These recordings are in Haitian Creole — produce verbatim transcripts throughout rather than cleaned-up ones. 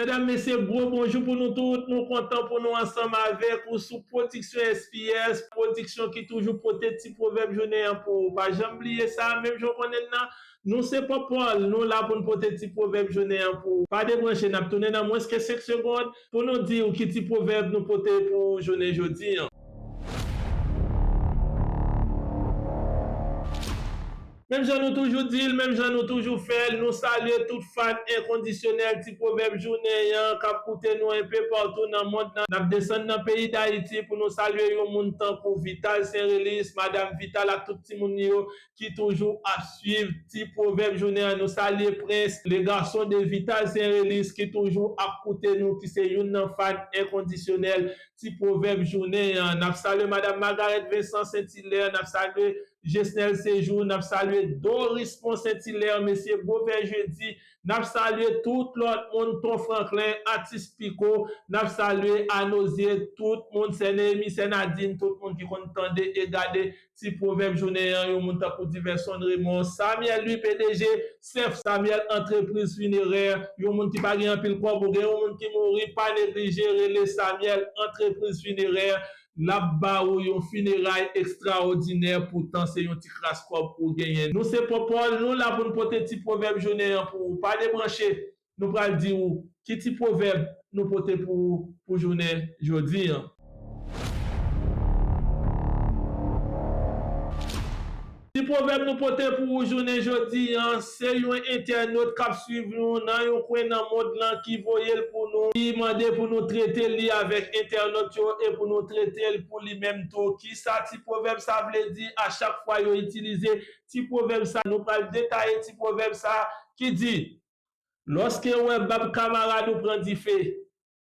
Medam, mesye, gwo bonjou pou nou tout. Nou kontan pou nou ansanm avèk ou sou Pwodiksyon S P S, pwodiksyon ki toujou pote ti pwovèb jounen an pou ou. Pa janm bliye sa, menm jan w konnen l nan, nou se Pòpòl, nou la pou n pote ti pwovèb jounen an pou ou. Pa debranche, n ap tounen nan mwens ke senk segonn pou nou di w ki ti pwovèb nou pote pou jounen jodi an. Menm jan nou toujou di l, menm jan nou toujou fè l, nou salye tout fan enkondisyonèl ti pwovèb jounen an k ap koute nou enpe patou nan mond lan. N ap desann nan peyi Dayiti pou nou salye yon moun tankou Vital Senrelis, Madam Vital ak tout timoun li yo ki toujou ap swiv ti pwovèb jounen an. Nou salye Prince, le garçon de Vital Senrelis ki toujou ap koute nou, ki se youn nan fan enkondisyonèl ti pwovèb jounen an. N ap salye Madam Margaret Vincent Saint-Hilaire, n ap salye Jesnel Séjour, n ap salye Doris Mont Saint-Hilaire, mesye, gwo vè jedi, n ap salye tout lòt moun, Ton Franklin, Atis Piko, n ap salye Anozye, tout moun, Sè Neyemi, Sè Nadine, tout moun ki konn tande e gade ti pwovèb jounen an, yon moun tankou Diverson Raymond, Samuel Louis P D G, Sèf Samuel Antrepriz Finerè, yon moun ki pa gen anpil kòb, ou gen yon moun ki mouri, pa neglije rele Samuel Antrepriz Finerè, l ap ba ou yon fineray ekstraòdinè, poutan se yon ti kras kòb ou genyen. Nou se Pòpòl, nou la pou n pote ti pwovèb jounen an pou ou. Pa debranche, nou pral di ou ki ti pwovèb nou pote pou ou pou jounen jodi an. Ti pwovèb nou pote pou ou jounen jodi an, se yon entènot k ap swiv nou nan yon kwen nan mond lan ki voye l pou nou, ki mande pou nou trete li avèk entènot yo e pou nou trete l pou li menm tou. Kisa ti pwovèb sa vle di? A chak fwa yo itilize ti pwovèb sa, nou pral detaye ti pwovèb sa ki di, lòske w wè bab kamarad ou pran dife,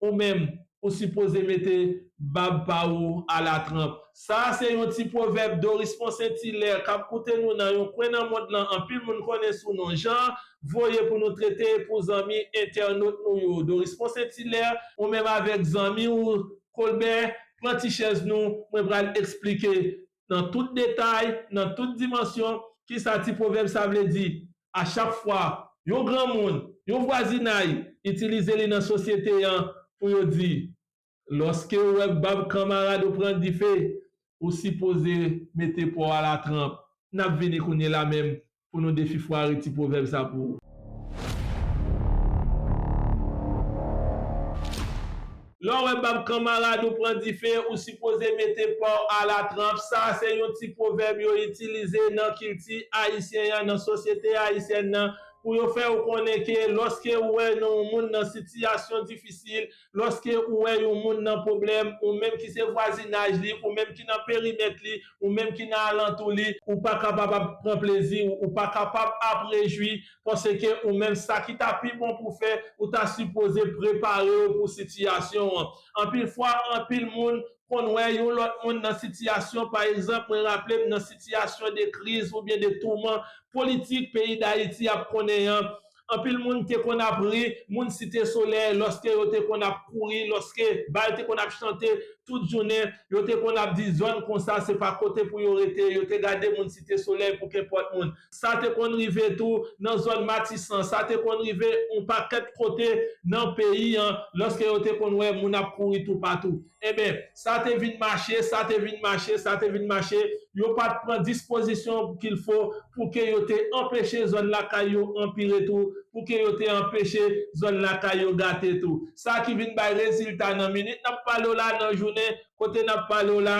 ou menm, ou sipoze mete bab pa ou alatranp. Sa a se yon ti pwovèb Doris Ponsenti lè k ap koute nou nan yon kwen nan mond lan, anpil moun konnen sou non Jan, voye pou nou trete pou zanmi entènot nou yo. Doris Ponsenti lè, ou menm avèk zanmi ou, Kolbè, pran ti chèz nou, mwen pral eksplike nan tout detay, nan tout dimansyon, kisa ti pwovèb sa vle di. A chak fwa yon granmoun, yon vwazinay itilize li nan sosyete an pou yo di, lòske w wè bab kanmarad ou pran dife, ou sipoze mete pa w alatranp. N ap vini kounye la menm pou nou defifware ti pwovèb sa pou ou. Lè w wè bab kanmarad ou pran dife, ou sipoze mete pa w alatranp. Sa a se yon ti pwovèb yo itilize nan kilti ayisyen an, nan sosyete ayisyèn nan, pou yo fè w konnen ke lòske w wè yon moun nan sitiyasyon difisil, lòske w wè yon moun nan pwoblèm, ou menm ki se vwazinaj li, ou menm ki nan perimèt li, ou menm ki nan alantou li, ou pa kapab ap pran plezi, ou, ou pa kapab ap rejwi, paske ou menm sa ki ta pi bon pou fè, ou ta sipoze prepare w pou sitiyasyon an. Anpil fwa, anpil moun konn wè yon lòt moun nan sitiyasyon, pa egzanp, mwen raple m nan sitiyasyon de kriz oubyen de touman politik peyi Dayiti ap konnen an. Anpil moun te konn ap ri moun Site Solèy lòske yo te konn ap kouri, lòske bal te konn ap chante tout jounen, yo te konn ap di zòn konsa se pa kote pou yo rete, yo te gade moun Site Solèy pou kenpòt moun. Sa te konn rive tou nan zòn Matisan, sa te konn rive yon pakèt kote nan peyi an, lòske yo te konn wè moun ap kouri toupatou. Enben, sa te vin mache, sa te vin mache, sa te vin mache, yo pa t pran dispozisyon qu'il faut pou ke yo te anpeche zòn lakay yo anpire tou, pou ke yo te anpeche zòn lakay yo gate tou. Sa ki vin bay rezilta nan minit n ap pale w la, nan jounen kote n ap pale w la,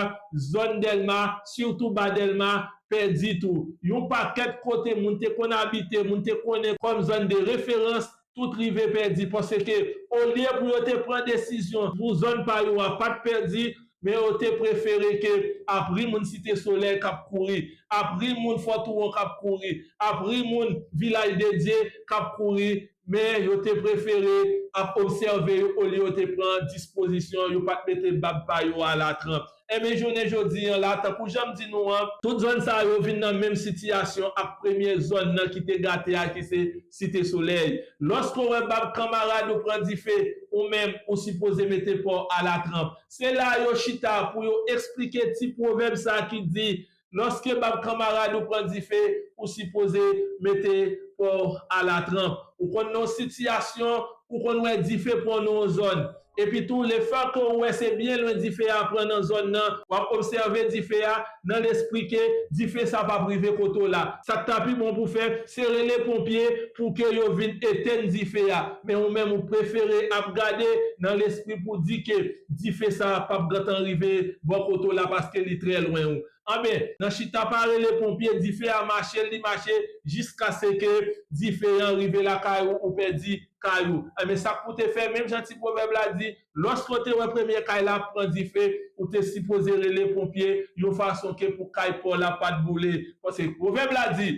zòn Dèlma, sitou Ba Dèlma, pèdi tou. Yon pakèt kote moun te konn abite, moun te konnen kòm zòn de referans, tout rive pèdi, paske olye pou yo te pran desizyon pou zòn pa yo a pa t pèdi, men yo te prefere ke ap ri moun Site Solèy k ap kouri, ap ri moun Fò Touwon k ap kouri, ap ri moun Vilaj de Dye k ap kouri, men yo te prefere ap obsève yo olye yo te pran dispozisyon, yo pa t mete bab pa yo alatranp. Enben, jounen jodi an la, tankou jan m di nou an, tout zòn sa yo vin nan menm sitiyasyon ak premye zòn nan ki te gate a, ki se Site Solèy. Lòske w wè bab kanmarad ou pran dife, ou menm, ou sipoze mete pa w alatranp. Se la yo chita pou yo eksplike ti pwovèb sa ki di, lòske bab kanmarad ou pran dife, ou sipoze mete pa w alatranp. Ou konn nan yon sitiyasyon ou konn wè dife pran nan yon zòn. Epi tou, lefètke ou wè se byen lwen dife a pran nan zòn nan, w ap obsève dife a nan lespri ke dife sa p ap rive kote w la. Sa k ta pi bon pou fè, se rele ponpye pou ke yo vin etenn dife a. Men ou menm, ou prefere ap gade nan lespri pou di ke dife sa p ap gentan rive bò kote w la paske li trè lwen ou. Anben, nan chita pa rele ponpye, dife a mache, li mache jiskaske dife an rive lakay ou, ou pèdi kay ou. Anben, sa k pou te fè, menm jan ti pwovèb la di, lòske w te wè premye kay la ap pran dife, ou te sipoze rele ponpye yon fason ke pou kay pa w la pa t boule. Paske pwovèb la di,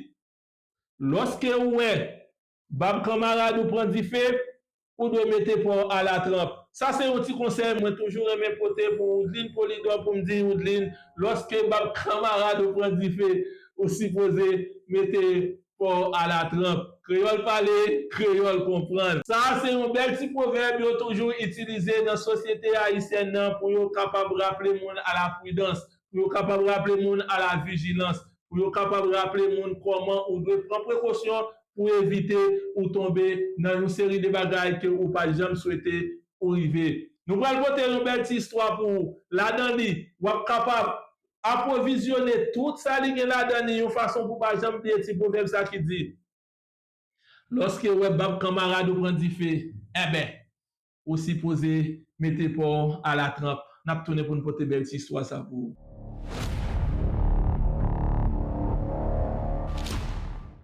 lòske ou wè bab kanmarad ou pran dife, ou dwe mete pa w alatranp. Sa se yon ti konsèy mwen toujou renmen pote pou Woodline Polidor, pou m di Woodline, lòske bab kanmarad ou pran dife, ou sipoze mete pa w alatranp. Kreyòl pale, kreyòl konprann. Sa a se yon bèl ti pwovèb yo toujou itilize nan sosyete ayisyèn nan pou yo kapab raple moun a la pridans, pou yo kapab raple moun a la vijilans, pou yo kapab raple moun kòman ou dwe pran prekosyon pou evite ou tonbe nan yon seri de bagay ke ou pa t janm swete ou rive. Nou pral pote yon bèl ti istwa pou ou. Ladan li, w ap kapab apwovizyone tout sa li gen ladan li yon fason pou w pa janm bliye ti pwovèb sa ki di, lòske w wè bab kanmarad ou pran dife, enben, ou sipoze mete pa w alatranp. N ap tounen pou n pote bèl ti istwa sa pou ou.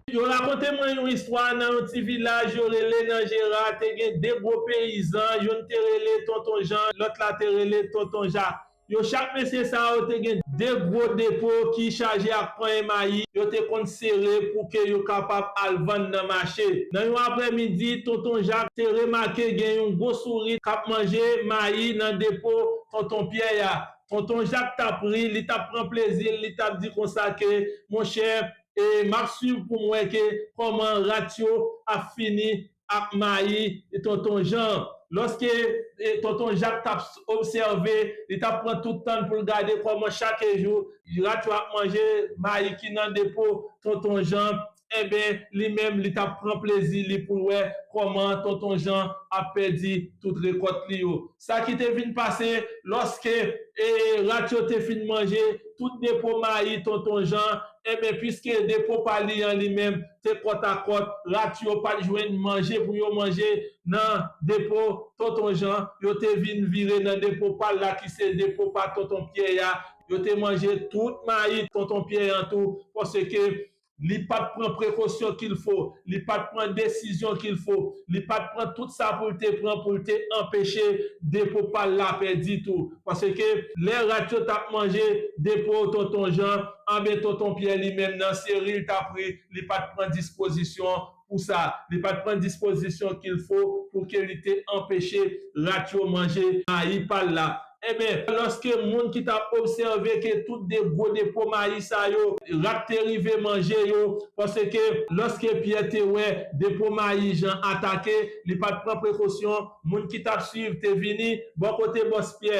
Yo rakonte mwen yon istwa nan yon ti vilaj yo rele nan Jera, te gen de gwo peyizan, youn te rele Tonton Jan, lòt la te rele Tonton Jak. Yo chak mesye sa yo te gen de gwo depo ki chaje ak panyen mayi, yo te konn sere pou ke yo kapab al vann nan mache. Nan yon aprèmidi, Tonton Jak te remake gen yon gwo sourit k ap manje mayi nan depo Tonton Pyè a. Tonton Jak t ap ri, li t ap pran plezi l, li t ap di konsa ke, monchè, e m ap swiv pou m wè ke kòman rat yo ap fini ak mayi Tonton Jan. Lòske e, Tonton Jak t ap obsève, li t ap pran tout tan l pou l gade kòman chak jou rat yo ap manje mayi ki nan depo Tonton Jan, enben, li menm, li t ap pran plezi li pou l wè kòman Tonton Jan ap pèdi tout rekòt li yo. Sa ki te vin pase, lòske e, rat yo te fin manje tout depo mayi Tonton Jan, enben, piske depo pa li an li menm te kòtakòt, rat yo pa t jwenn manje pou yo manje nan depo Tonton Jan, yo te vin vire nan depo pa l la ki se depo pa Tonton Pyè a. Yo te manje tout mayi Tonton Pyè an tou, paske li pa t pran prekosyon qu'il faut, li pa t pran desizyon qu'il faut, li pa t pran tout sa pou l te pran pou l te anpeche depo pa l la pèdi tou. Paske lè rat yo t ap manje depo Tonton Jan, anben Tonton Pyè li menm nan se ri l t ap ri, li pa t pran dispozisyon pou sa. Li pa t pran dispozisyon qu'il faut pou ke li te anpeche rat yo manje mayi pa l la. Enben, lòske moun ki t ap obsève ke tout de gwo depo mayi sa yo, rat te rive manje yo, paske lòske Pyè te wè depo mayi Jan atake, li pa t pran prekosyon, moun ki t ap swiv te vini bò kote bòs Pyè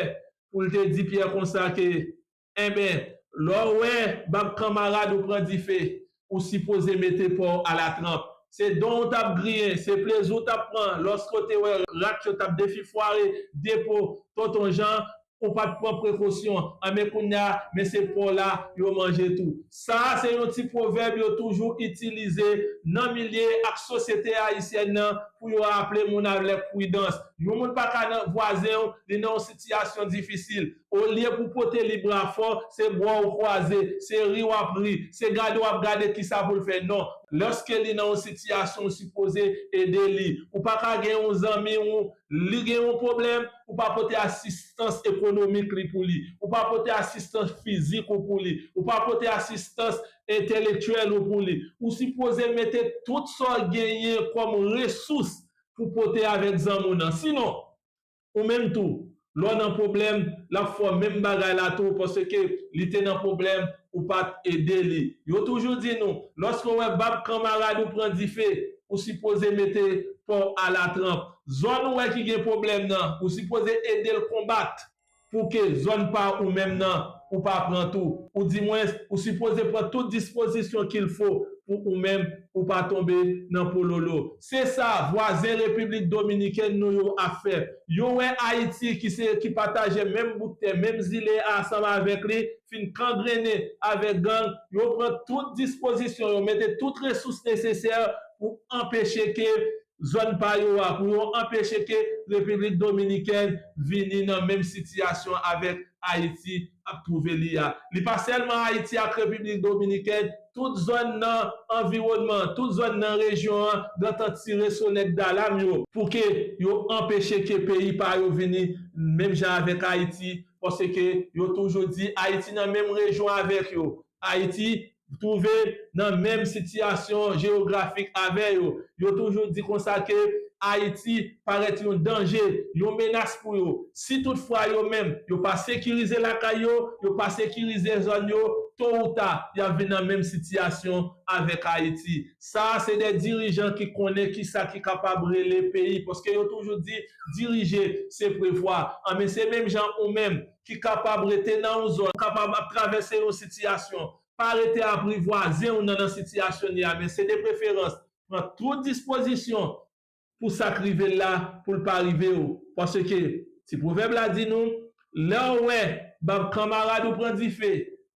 pou l te di Pyè konsa ke, enben, lè w wè bab kanmarad ou pran dife, ou sipoze mete pa w alatranp. Se don w t ap griyen, se plezi w t ap pran lòske w te wè rat yo t ap defifware depo Tonton Jan, ou pa t pran prekosyon. Anben kounye a, men se pa w la yo manje tou. Sa a se yon ti pwovèb yo toujou itilize nan milye ak sosyete ayisyèn nan pou yo raple moun avèk pridans. Yon moun pa ka nan vwazen w, li nan yon sitiyasyon difisil. Olye pou pote li bra fò, se bra w kwaze, se ri w ap ri, se gade w ap gade kisa pou l fè. Non, lòske li nan yon sitiyasyon, ou sipoze ede li. Ou pa ka gen yon zanmi w, li gen yon pwoblèm, ou pa pote asistans ekonomik li pou li, ou pa pote asistans fizik ou pou li, ou pa pote asistans entelektyèl ou pou li. Ou sipoze mete tout sa w genyen kòm resous pou pote avèk zanmi w nan. Sinon, ou menm tou, lè w nan pwoblèm, l ap fè w menm bagay la tou, paske li te nan pwoblèm, ou pa t ede li. Yo toujou di nou, lòske w wè bab kanmarad ou pran dife, ou sipoze mete pa w alatranp. Zòn ou wè ki gen pwoblèm nan, ou sipoze ede l konbat pou ke zòn pa ou menm nan, ou pa pran tou. Ou dimwens, ou sipoze pran tout dispozisyon qu'il faut pou ou menm, pou w pa tonbe nan pololo. Se sa vwazen Repiblik Dominikèn nou yo ap fè. Yo wè Ayiti ki se, ki pataje menm bout tè, menm zile a ansanm avèk li, fin kangrennen avèk gang, yo pran tout dispozisyon, yo mete tout resous nesesè pou anpeche ke zòn pa yo a, pou yo anpeche ke Repiblik Dominikèn vini nan menm sitiyasyon avèk Ayiti ap twouve li a. Li pa sèlman Ayiti ak Repiblik Dominikèn, tout zòn nan anviwònman, tout zòn nan rejyon an gentan tire sonèt dalam yo pou ke yo anpeche ke peyi pa yo vini menm jan avèk Ayiti, paske yo toujou di Ayiti nan menm rejyon avèk yo. Ayiti twouve nan menm sitiyasyon jewografik avè yo. Yo toujou di konsa ke Ayiti parèt yon danje, yon menas pou yo. Si toutfwa yo menm, yo pa sekirize lakay yo, yo pa sekirize zòn yo, to ou ta, y ap vin nan menm sitiyasyon avèk Ayiti. Sa a se de dirijan ki konnen kisa ki kapab rele peyi, paske yo toujou di dirije se prevwa. Anben, se menm jan ou menm ki kapab rete nan yon zòn, kapab ap travèse yon sitiyasyon, pa rete apri vwazen w nan, nan sitiyasyon li a, men se de preferans, pran tout dispozisyon pou sa k rive l la, pou l pa rive w. Paske ti pwovèb la di nou, lè w wè bab kanmarad ou pran dife,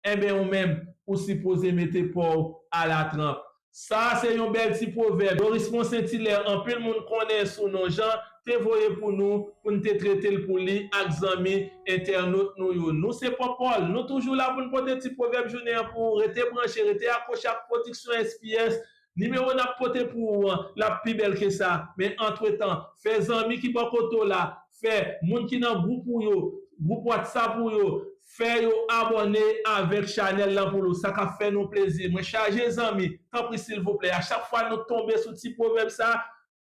enben ou menm, ou sipoze mete pa w alatranp. Sa a se yon bèl ti pwovèb Doris Mont Saint Hilaire, anpil moun konnen sou non Jan, te voye pou nou, pou n te trete l pou li ak zanmi entènot nou yo. Nou se Popol, nou toujou la pou n pote ti pwovèb jounen an pou ou. Rete branche, rete akwoche ak Pwodiksyon S P S. Nimewo n ap pote pou ou an, l ap pi bèl ke sa. Men antretan, fè zanmi ki bò kote w la, fè moun ki nan gwoup ou yo, gwoup WhatsApp ou yo, fè yo abòne avèk chanèl lan pou nou. Sa k ap fè nou plezi. Mwen chaje zanmi. Tanpri, silvouplè, a chak fwa nou tonbe sou ti pwovèb sa,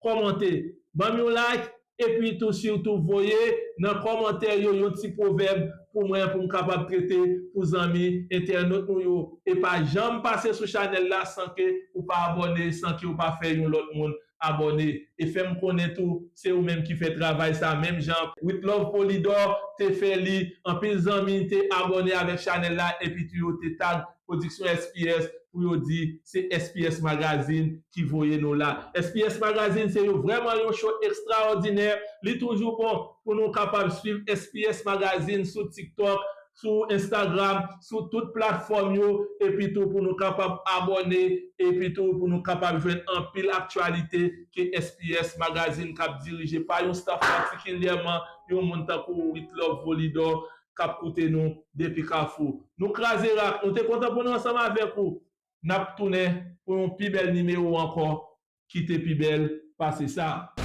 kòmante. Ban m yon like, epi tou, sitou, voye nan kòmantè yo yon ti pwovèb pou mwen, pou m kapab trete pou zanmi entènot nou yo. E pa janm pase sou chanèl la san ke ou pa abòne, san ke ou pa fè yon lòt moun abòne. E fè m konnen tou, se ou menm ki fè travay sa, menm jan With Love Polidor te fè li. Anpil zanmi te abòne avèk chanèl la, epi tou yo te tag Pwodiksyon S P S pou yo di se S P S Magazine ki voye nou la. S P S Magazine se yo vrèman yon show ekstraòdinè. Li toujou bon pou nou kapab swiv S P S Magazine sou TikTok, sou Instagram, sou tout platfòm yo, epi tou pou nou kapab abòne, epi tou pou nou kapab jwenn anpil aktyalite ke S P S Magazine k ap dirije pa yon staff patikilyèman, yon moun tankou With Love Polidor k ap koute nou depi Kafou. Nou kraze rak, nou te kontan pou nou ansanm avèk ou. N ap tounen pou yon pi bèl nimewo ankò ki te pi bèl pase sa.